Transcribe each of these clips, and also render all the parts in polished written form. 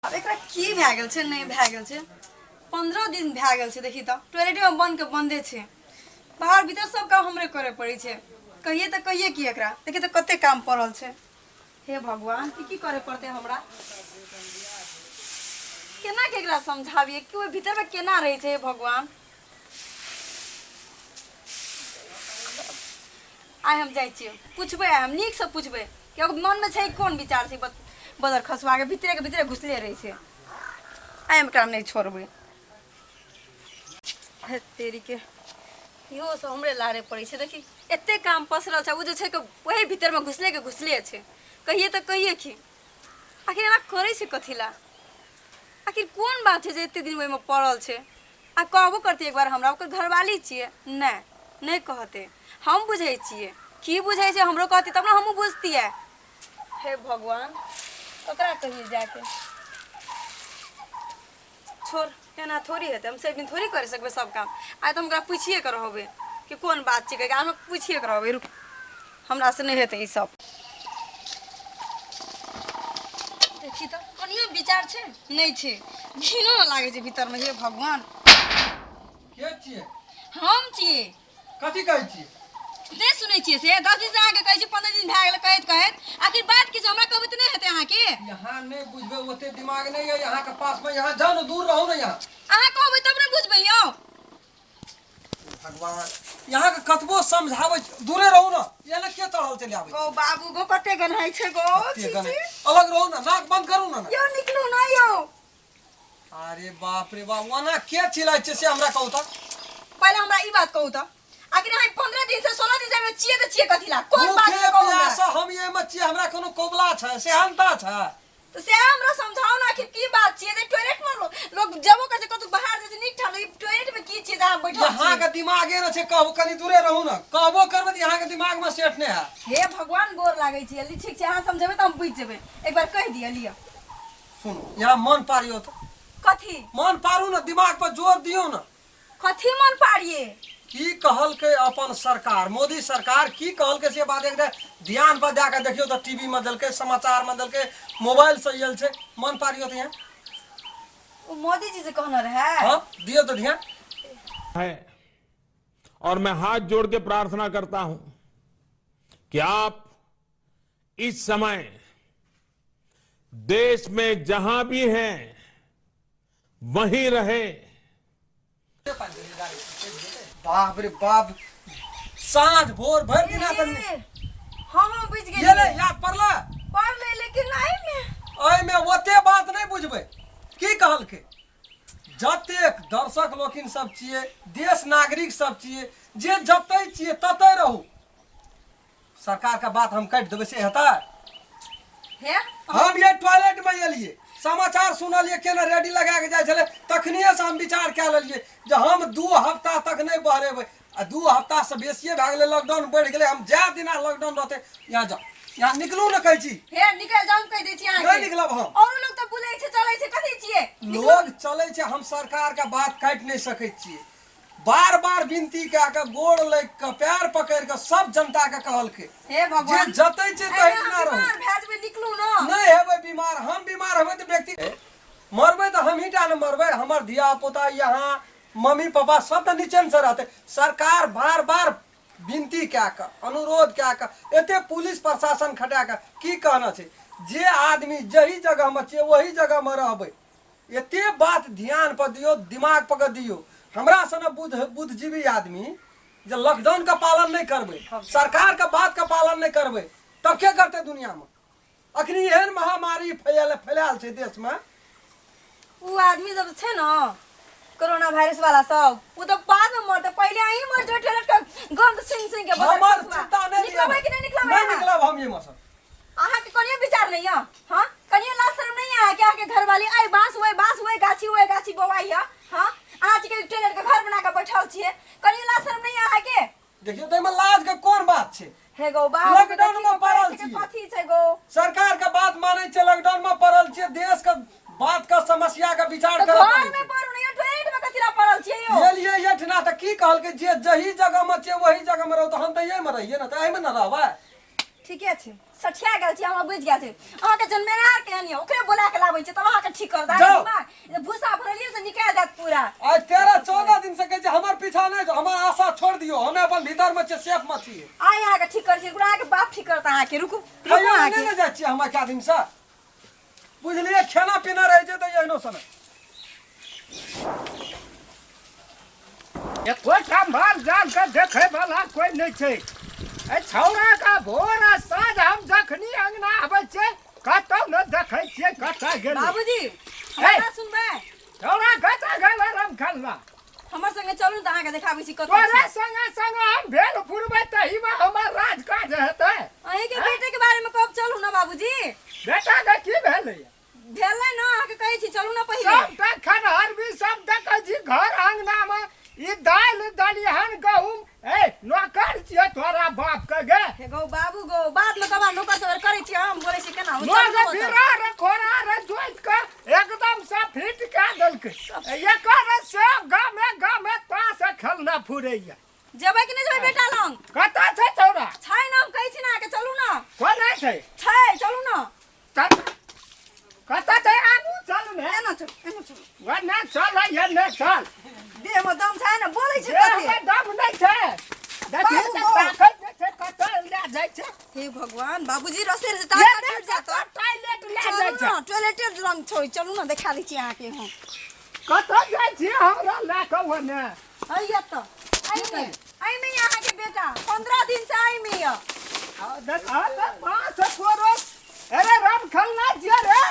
आब एकरा की भए गेल छै नहि भए गेल छै 15 दिन भए गेल छै। देखी तऽ टॉयलेटेमे बन्द के बन्दे छै, बाहर भीतर सब काम हमरे करे पड़ै छै। कहिए तऽ कहिए की एकरा, देखी तऽ कते काम पड़ल छै। हे भगवान, की की करे पड़तै हमरा? केना के एकरा समझाबिए कि ओहि भीतरमे केना रहै छै? हे भगवान, आइ हम जाइ छियै पुछबै, आइ हम नीकसँ पुछबै कि ओकर मनमे छै कोन विचार छै। बदर खसुआके भीतरेके भीतरे घुसले रहै छै। आइ हम एकरा नहि छोड़बै। हे तेरीके, इहो सब हमरे लारे पड़ै छै। देखी एते काम पसरल छै, ओ जे छै कि ओही भीतरमे घुसले के घुसले छै। कहिए तऽ कहिए कि आखिर एना करै छै कथी लए? आखिर कोन बात छै जे एते दिन ओहिमे पड़ल छै? आ कहबो करतै एक बार हमरा, ओकर घरवाली छियै। नहि नहि कहतै, हम बुझै छियै। की बुझै छै? हमरो कहतै तब ने हमहूँ बुझतियै। हे भगवान, ओकरा कहिए जाके छोड़, एना थोड़ी हेतै। हम सब दिन थोड़ी कर सकबै सब काम। आइ तऽ हम ओकरा पुछिए के रहबै कि कोन बात छै कहिके। हम पुछिए के रहबै। रुक, हमरा से नहि हेतै ई सब। देखी तऽ कनियो विचार छै नहि छै, घिनो ने लागै छै भीतरमे। हे भगवान! के छियै? हम छियै। कथी कहै छियै? नहि सुनै छियै से 10 दिन से अहाँके कहै छी, 15 दिन भए गेल कहैत कहैत। आखिर बात की छै? हमरा कहबै तऽ नहि हेतै अहाँके? यहाँ नहि बुझबै, ओते दिमाग नहि यऽ अहाँके पासमे। यहाँ जाउ ने, दूर रहू ने यहाँ। अहाँ कहबै तब ने बुझबै यौ। भगवान, यहाँ के कतबो समझाबै छी, दूरे रहू ने। एने के चढ़ल चलि आबै? गो बाबू गो, कते गन्हाइ छै गो! कते छी, गन्हाइ। छी। अलग रहू ने, नाक बंद करू ने। यौ निकलू ना यौ। अरे बाप रे बाप, ओना के चिल्लाइ छै से हमरा कहू तऽ। पहिले हमरा ई बात कहू तऽ, आखिर अहाँ 15 दिन से 16 दिन से एहिमे छियै तऽ छियै कथी ला? कोन बात भूखे छै कहू हमरा। प्यासे हम एहिमे छियै, हमरा कोनो कोबला छै, सेहनता छै? तऽ से हमरा समझाउ ने, आखिर की बात छियै जे टॉयलेट में लोग जेबो करै छै, कतौ बाहर जाइ छै नीक ठाम, लेकिन टॉयलेट में की छियै जे अहाँ बैठल यहाँ छी? के दिमागे ने छै। कहू, कनि दूरे रहू ने। कहबो करबै तऽ यहाँ के दिमाग में सेट नहि हैत। हे भगवान, गोर लागै छी। अली ठीक छै, अहाँ समझेबै तऽ हम बुझि जेबै। एक बार कहि दिअ, लिअ। सुनू, यहाँ मन पारियो तऽ। कथी? मन पारू ने, दिमाग पर जोर दियौ ने। कथी मन पारिये? की कहलकै अपन सरकार, मोदी सरकार की कहलकै से बात एक ध्यान पर दए कऽ देखियौ तऽ। टीवी में देलकै, समाचार में देलकै, मोबाइल से आयल छै। मन पारियो तऽ यहाँ। ओ मोदी जी से कहने रहे? हाँ, दियौ तऽ ध्यान। है और मैं हाथ जोड़ के प्रार्थना करता हूं कि आप इस समय देश में जहां भी हैं वहीं रहे। बाप रे बाप, साँझ भोर भरि दिन तऽ ए, हाँ हाँ, बुझि गेलै। गेलियै। याद पड़लै? पढ़लै, लेकिन एहिमे एहिमे ओते बात नहि बुझबै। की कहलकै? जतेक दर्शक लोकिन सब छियै, देश नागरिक सब छियै, जे जतै छियै ततै रहू। सरकार के बात हम काटि देबै से हेतै? हे, हम ये टॉयलेट में एलियै, समाचार सुनलियै, केना रेडी लगा के जाइ छलै, तखनिए से हम विचार कए लेलियै जे हम 2 हफ्ता तक नहि बहरेबै। आ 2 हफ्ता से बेसिए भए गेलै, लॉकडाउन बढ़ि गेलै। हम जाए दिना लॉकडाउन रहतै, यहाँ जाउ, यहाँ निकलू ने कहै छी। हे, निकल जाउ, हम कहि दै छी अहाँके। नहि निकलब हम। औरो लोग तऽ बुलै छै, चलै छै, कथी छियै? लोग चलै छै, हम सरकार के बात काटि नहि सकै छियै। बार बार विनती कए कऽ, गोड़ लागि कऽ, पैर पकड़ि कऽ सब जनता के कहलकै हे भगवान, जे जतै छै अरे तहि अहाँ दिना रहू। बीमार भए जेबै, निकलू ने। नहि हेबै बीमार हम। बीमार हेबै तऽ व्यक्ति मरबै तऽ हमही टा ने मरबै, हमर धिया पुता, यहाँ मम्मी पापा सब तऽ निचेन से रहतै। सरकार बार बार विनती कए कऽ, अनुरोध कए कऽ, एते पुलिस प्रशासन खटा कऽ की कहना छै? जे आदमी जही जगहमे छियै ओही जगहमे रहबै। एते बात ध्यान पर दियौ, दिमाग पर के दियौ। हमरा सन बुद्ध बुद्धिजीवी आदमी जे लॉकडाउन के पालन नहि करबै, सरकार के बात के पालन नहि करबै, तब के करतै दुनिया में? अखनी एहन महामारी फैल फैलायल छै देश में। उ आदमी सब छै ने कोरोना वायरस वाला सब, उ तऽ बाद में मरतै, पहिले अहीं मर जेबै टॉयलेट के गंध सुनि सुनि के। हमर चिंता नहि लिअ। निकलबै कि नहि निकलबै? नहि अहाँ? निकलब हम एहिमे से। अहाँके कनियो विचार नहीं है? हाँ, कनियो लाज शर्म नहीं है अहाँके? अहाँके घरवाली अइ बांस ओइ बांस ओइ गाछी ओइ गाछी बौआइ है। हाँ, अहाँ के टॉयलेट के घर बना के बैठल छियै, कनियो लाज शर्म नहीं है अहाँके? देखियौ, ताहिमे लाज के कोन बात छै? हे गो बाबू, लॉकडाउन में पड़ल छियै। कथी छै गो? सरकार के बात मानै छै, लॉकडाउन में पड़ल छियै, देश के बात के समस्या के विचार तऽ करऽ घर पड़ै में छै। पड़ू नहीं, टॉयलेट में कथी ला पड़ल छियै यौ? एलियै एहिठिना तऽ की कहलकै? जे जही जगह में छियै वही जगह में रहू। तऽ हम तऽ एहिमे रहियै ने, तऽ एहिमे ने रहबै। ठीके छै, सठिया गेल छी हमरा, बुझि गेल छी। अहाँके जनमेनार केहन यऽ, ओकरे बोला के लाबै छी तब अहाँके ठीक करत। अहाँके जाउ। दिमाग जे भूसा भरलियै से निकालि देत पूरा। आइ 13 14 दिन से कहै छै हमर पीछा नहि जाउ, हमर आशा छोड़ दियौ, हमे अपन भीतर मे छियै, सेफ मे छियै। आइ अहाँके ठीक करै छी, अहाँके बाप ठीक करत अहाँके। रुकू रुकू। कहियो नहि अहाँके ने जाइ छियै हम कए दिन से, बुझलियै? खाना पीना रहै छै तऽ एहनो समय। एकोटा माल जाल के देखे वाला कोई नहीं छै। ए छौड़ा का भोर आ साँझ हम जखनी अंगना आबै छियै, कतौ न देखै छियै, कतऽ गेलै। बाबूजी, हमर बात सुनबै? छौड़ा कतऽ गेलै रामखलना? हमर संगे चलू ने तऽ अहाँके देखाबै छी कतऽ तोरे छै। संगे संगे हम भेल फुरबै तहीमे हमर राज काज हेतै। अहींके बेटे के बारे में कहब, चलू ने बाबूजी। बेटा के की भेलै? भेलै ने, अहाँके कहै छी, चलू ने पहिले। सबटा खनहर भी सब देखै छी घर अंगना मे, ई दालि दलिहन गहूम। ए नौकर छियै तोरा बाप के गे। हे गौ बाबू गौ, बाद में कबा नौकर सबर करै छी, हम बोलै छी केना हो, लोग चलू ओतऽ। बिरा रे खोरा रे जोइत के एकदम से फिट कए देलकै। एकर से गामे गामे ताश खेलना फुरैया। जेबै कि नहि जेबै बेटा लग? कतऽ छै छौड़ा? छै ने, हम कहै छी ने अहाँके, चलू ने। कोना छै? छै, चलू ने। चल, कतऽ छै? आबू चल ने। एना चलू, एना चलू। ओने चल, एने चल। देह में दम छै ने, बोलै छै देह कते। मे दम नहि छै, देखी बाबू तऽ गौ। ताकत जे छै कतऽ लए जाइ छै। हे भगवान, बाबूजी, रसे से ये तार नहि टूट जात। टॉयलेट लए चलू जाइ छै। ने, टॉयलेटे लग छै, चलू ने, देखा दै छी अहाँके हम। कतऽ जाइ छी हमरा लए कऽ ओने? अइया तऽ एहिमे, एहिमे अहाँके बेटा 15 दिन से एहिमे यऽ। देख आ तऽ बाँस कोरो। अरे राम खलना छियै रे,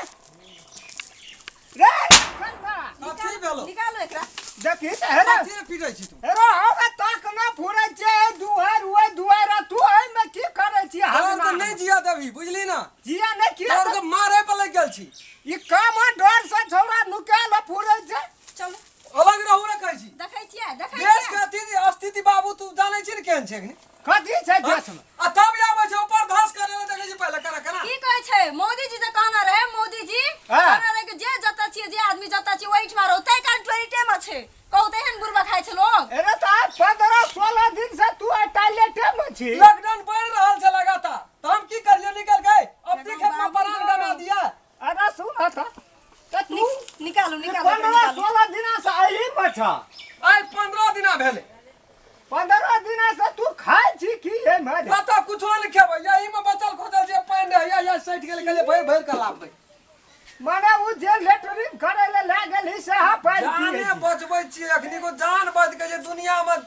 रे राम खलना। कथी भेलो? निकालू एकरा। देखी तऽ हेरे। कथी रे पीटै छी तू? हेरो हमरा ताक ना फुरै छै दुआर, ओहि दुआर तू एहिमे की करै छी? तोर के नहि जिया देबही, बुझली ना? जिया नहि की? तोर के मारे पर लागि गेल छी। ई काम डर से छौड़ा नुकायल फुरै छै। चलू। अलग रहू रे, कहै छी। देखै छियै, देखै देश के छियै। अथी स्थिति बाबू तू जानै छी ने केहन छै एखनी? कथी छै देशमे? आ तब आबै छै ऊपर धस करे ले, देखै छी पहिले केना केना। की कहै छै मोदी जी? जे कहना रहे मोदी जी, कहना रहे कि जे जतऽ छियै, जे आदमी जतऽ छियै ओहिठमा रहू, ताहि कारण टॉयलेटे मे छै। कहू तऽ, एहन बुढ़बा खाइ छै लोग? अरे तऽ आइ 15 16 दिन से तू आइ टॉयलेटे मे छी। लॉकडाउन बढ़ि रहल छै लगातार, तऽ हम की करियै? निकल गए अब खेत में प्राण गमा दिया। अरे सुन तऽ तू निकालू, निकालू एकरा, 15 निकालू। 16 दिना से एही मे छ। आइ 15 दिना भेलै। 15 दिना से तू खाइ छी की एहिमे रे? कतऽ कुछो नहि खेबै, यही में बचल खोचल जे पानि रहै या सटि गेलै, कहलियै भरि भरि कऽ लाबबै। माने उ जे लेटरिन करे ले लए गेलही सएह पानि जाने पियै छी। बचबै छियै अखनी को जान बच के जे दुनिया में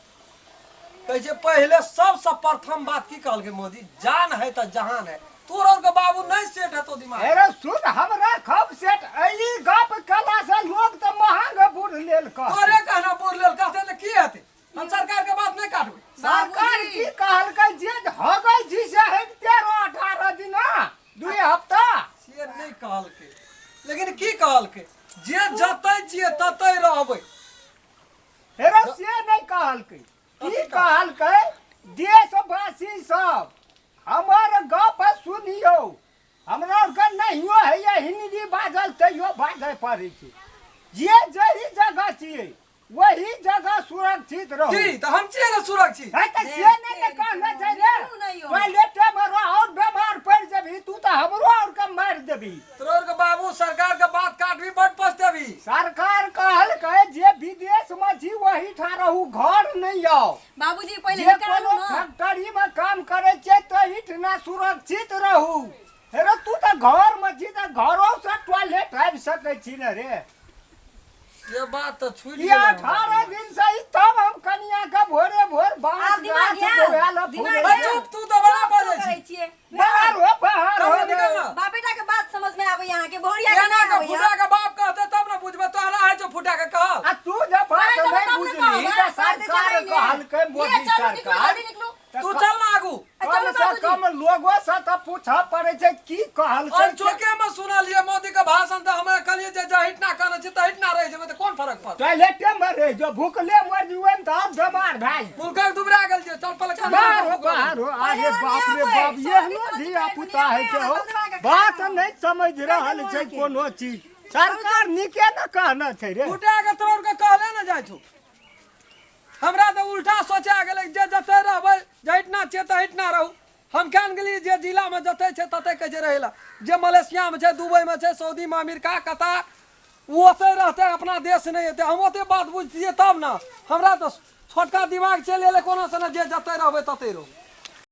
कहै छै। पहिले सबसँ प्रथम बात की कहलकै मोदी? जान है तऽ जहान है। तोर और के बाबू नहीं सेट हेतो दिमाग। अरे सुन, हमरा खब सेट एहि गप कला से लोग तऽ महंग बुढ़ लेल कह। तोरे कहना बोल लेल कहते तऽ की हेतै? हम सरकार के बात नहीं काटबै। सरकार बाबूजी। की कहलकै? जे हगै छी से हेते रह 18 दिना, 2 हफ्ता। से नहीं कहलकै, लेकिन की कहलकै? जे जतै छियै ततै रहबै। हेरो से नहि कहलकै। की कहलकै? देशवासी सब हमर गप सुनियौ। हमरा आरके नहियो होइए हिंदी बाजल, तैयो बाजय पड़ै छै। जे जही जगह छियै वही जगह सुरक्षित रहू। की तऽ हम छियै ने सुरक्षित? है तऽ से नहि ने कहने छै रे। निकलू नहि यौ। टॉयलेटे मे रह और बीमार पड़ि जेबही तू तऽ हमरो आर के मारि देबही। तोर के बाबू सरकार के बात काटबी, बड पछतेबी। सरकार कहलकै जे विदेश मे छी वही ठाम रहू, घर नहि आउ। बाबूजी, पहिले जे निकालू कोनो ने। फैक्ट्री मे काम करै छै तहिठिना सुरक्षित रहू। हेरो तू तऽ घर मे छी तऽ घरो से टॉयलेट आबि सकै छी ने रे? ये बात तऽ छुटि ई गेलै हमरा। 18 दिन से ई तब हम कनिया के भोरे भोर बाँस आब दिमाग गाछ आयल, बोआल दिमाग ए, आयल। चुप, तू तऽ बड़ा बाजै करै छी। छियै। बाहर हो, बाहर चल हो। निकल ना। बाप बेटा के बात समझ में आबै अहाँके, भोरिया के केना नहि के आबैया। फुटा के बाप कहते तब ने बुझबै, तोहरा है जो फुटा के कहल। आ तू जे बात अरे नहि तब ने बुझली कहब, तऽ साथ सरकार चलैये। कहलकै लिए मोदी चलू, निकलू, सरकार जल्दी निकलू। तऽ तू चल ना आगू। आ कम चलू से बाबूजी। कम लोगो से तऽ पूछऽ पड़ै छै की कहलकै। अनचोके में सुनलियै मोदी के भाषण तऽ हमरा कहलियै जे जहिठना कहने छी तहिठना रहि जेबै तऽ कोन फरक पड़तै? टॉयलेटे मे रहि जो, भूखले मर जुए तऽ आब बीमार भए जेबै। मुल्कक दुबरा गेल छै, चल पहिले खाना बाहर हो, खाऊ। बाहर हो। अरे पहिले बाप रे नहि बाप, आबै, एहनो सब धिया दिन पुता होइ छै हो। नहि बात आबै। नहि समझ रहल छै कोनो चीज। सरकार नीके ने कहने छै रे। फुटा के तोड़ के कहले ने जाइ छौ। हमरा तऽ उल्टा सोचा गेलै जे जतऽ रहबै, जहिठना छियै तहिठना रहू। हम केहन गेलियै जे जिलामे जतय छै ततय कहै छै रहै लए जे मलेशियामे छै दुबइमे छै सऊदीमे अमेरिका कतार ओ ओतहि रहतै अपना देश नहि एतै हम ओते बात बुझतियै तब ने हमरा तऽ छोटका दिमाग चलि एलै कोनो से ने जे जतय रहबै ततहि रहू।